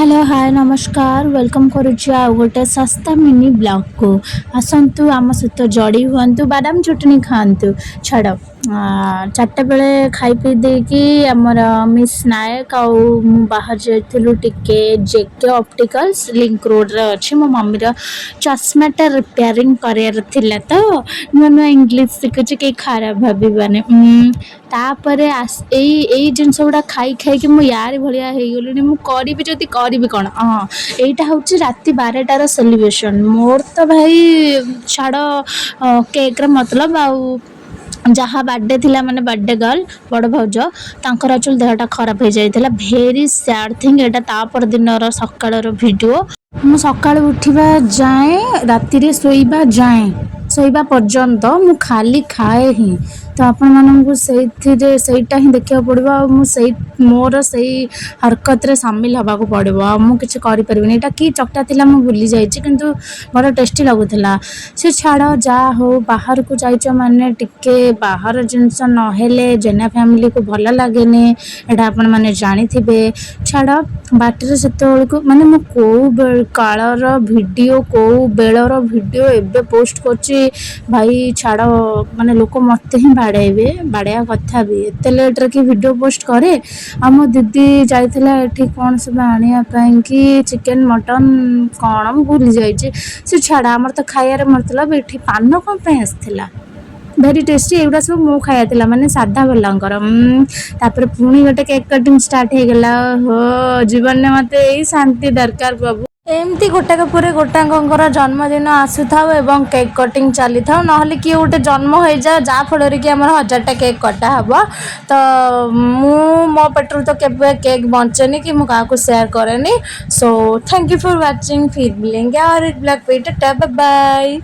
Hello, ହାଏ, ନମସ୍କାର। Welcome କରୁଛି ଆଉ ଗୋଟେ ଶସ୍ତା ମିନି ବ୍ଲଗ୍କୁ। ଆସନ୍ତୁ, ଆମ ସହିତ ଯୋଡ଼ି ହୁଅନ୍ତୁ, ବାଦାମ ଚଟଣି ଖାଆନ୍ତୁ। ଛାଡ଼, 4ଟା ବେଳେ ଖାଇ ପିଇ ଦେଇକି ଆମର ମିସ୍ ନାୟକ ଆଉ ମୁଁ ବାହାରି ଯାଇଥିଲୁ ଟିକେ ଜେକେ ଅପ୍ଟିକାଲ୍ସ, ଲିଙ୍କ ରୋଡ଼ରେ ଅଛି। ମୋ ମମିର ଚଷମାଟା ରିପେୟାରିଂ କରିବାର ଥିଲା ତ। ନୂଆ ନୂଆ ଇଂଲିଶ ଶିଖୁଛି, କେହି ଖରାପ ଭାବିବନି। ତାପରେ ଏଇ ଏଇ ଜିନିଷ ଗୁଡ଼ା ଖାଇ ଖାଇକି ମୁଁ ୟାରି ଭଳିଆ ହେଇଗଲିଣି। ମୁଁ କରିବି ଯଦି କରିବି କ'ଣ? ହଁ, ଏଇଟା ହେଉଛି ରାତି 12ଟାର ସେଲିବ୍ରେସନ୍। ମୋର ତ ଭାଇ ଛାଡ଼, କେକ୍ର ମତଲବ ଆଉ ଯାହା ବାର୍ଥଡେ ଥିଲା, ମାନେ ବାର୍ଥଡେ ଗାର୍ଲ, ବଡ଼ ଭାଉଜ, ତାଙ୍କର ଆକ୍ଚୁଆଲି ଦେହଟା ଖରାପ ହେଇଯାଇଥିଲା। Very sad thing. ଏଇଟା ତା ପରଦିନର ସକାଳର ଭିଡ଼ିଓ। ମୁଁ ସକାଳୁ ଉଠିବା ଯାଏଁ, ରାତିରେ ଶୋଇବା ଯାଏଁ, ଶୋଇବା ପର୍ଯ୍ୟନ୍ତ ମୁଁ ଖାଲି ଖାଏ ହିଁ। ତ ଆପଣମାନଙ୍କୁ ସେଇଥିରେ ସେଇଟା ହିଁ ଦେଖିବାକୁ ପଡ଼ିବ ଆଉ ମୁଁ ସେଇ ମୋର ସେଇ ହରକତରେ ସାମିଲ ହେବାକୁ ପଡ଼ିବ ଆଉ ମୁଁ କିଛି କରିପାରିବିନି। ଏଇଟା କି ଚକଟା ଥିଲା ମୁଁ ଭୁଲି ଯାଇଛି, କିନ୍ତୁ ବଡ଼ ଟେଷ୍ଟି ଲାଗୁଥିଲା। ସେ ଛାଡ଼, ଯାହା ହଉ, ବାହାରକୁ ଯାଇଛ ମାନେ ଟିକେ ବାହାର ଜିନିଷ ନହେଲେ ଜେନା ଫ୍ୟାମିଲିକୁ ଭଲ ଲାଗେନି, ଏଇଟା ଆପଣମାନେ ଜାଣିଥିବେ। ଛାଡ଼, ବାଟରେ ସେତେବେଳକୁ ମାନେ ମୁଁ କେଉଁ କାଳର ଭିଡ଼ିଓ, କେଉଁ ବେଳର ଭିଡ଼ିଓ ଏବେ ପୋଷ୍ଟ କରୁଛି ଭାଇ। ଛାଡ଼, ମାନେ ଲୋକ ମୋତେ ହିଁ ବାଡ଼େଇବେ, ବାଡ଼େଇବା କଥା ବି। ଏତେ ଲେଟ୍ରେ କି ଭିଡ଼ିଓ ପୋଷ୍ଟ କରେ? ଆଉ ମୋ ଦିଦି ଯାଇଥିଲା ଏଠି କ'ଣ ସବୁ ଆଣିବା ପାଇଁକି, ଚିକେନ୍, ମଟନ୍ କ'ଣ, ମୁଁ ଭୁଲି ଯାଇଛି। ସେ ଛାଡ଼, ଆମର ତ ଖାଇବାରେ ମତଲବ। ଏଠି ପାନ କ'ଣ ପାଇଁ ଆସିଥିଲା? Very tasty. ଏଗୁଡ଼ା ସବୁ ମୋ ଖାଇବା ଥିଲା, ମାନେ ସାଧା ବାଲାଙ୍କର। ତାପରେ ପୁଣି ଗୋଟେ କେକ୍ କଟିଂ ଷ୍ଟାର୍ଟ ହେଇଗଲା। ହୋ, ଜୀବନରେ ମୋତେ ଏଇ ଶାନ୍ତି ଦରକାର ପ୍ରଭୁ। ଏମିତି ଗୋଟାକ ପରେ ଗୋଟାକଙ୍କର ଜନ୍ମଦିନ ଆସୁଥାଉ ଏବଂ କେକ୍ କଟିଂ ଚାଲିଥାଉ, ନହେଲେ କିଏ ଗୋଟେ ଜନ୍ମ ହେଇଯାଉ, ଯାହା ଫଳରେ କି ଆମର ହଜାରଟା କେକ୍ କଟା ହେବ। ତ ମୁଁ ମୋ ପେଟରୁ ତ କେବେ କେକ୍ ବଞ୍ଚେନି କି ମୁଁ କାହାକୁ ସେୟାର କରେନି। So thank you for watching. फिर मिलेंगे और एक ब्लॉग पे। Tata, bye.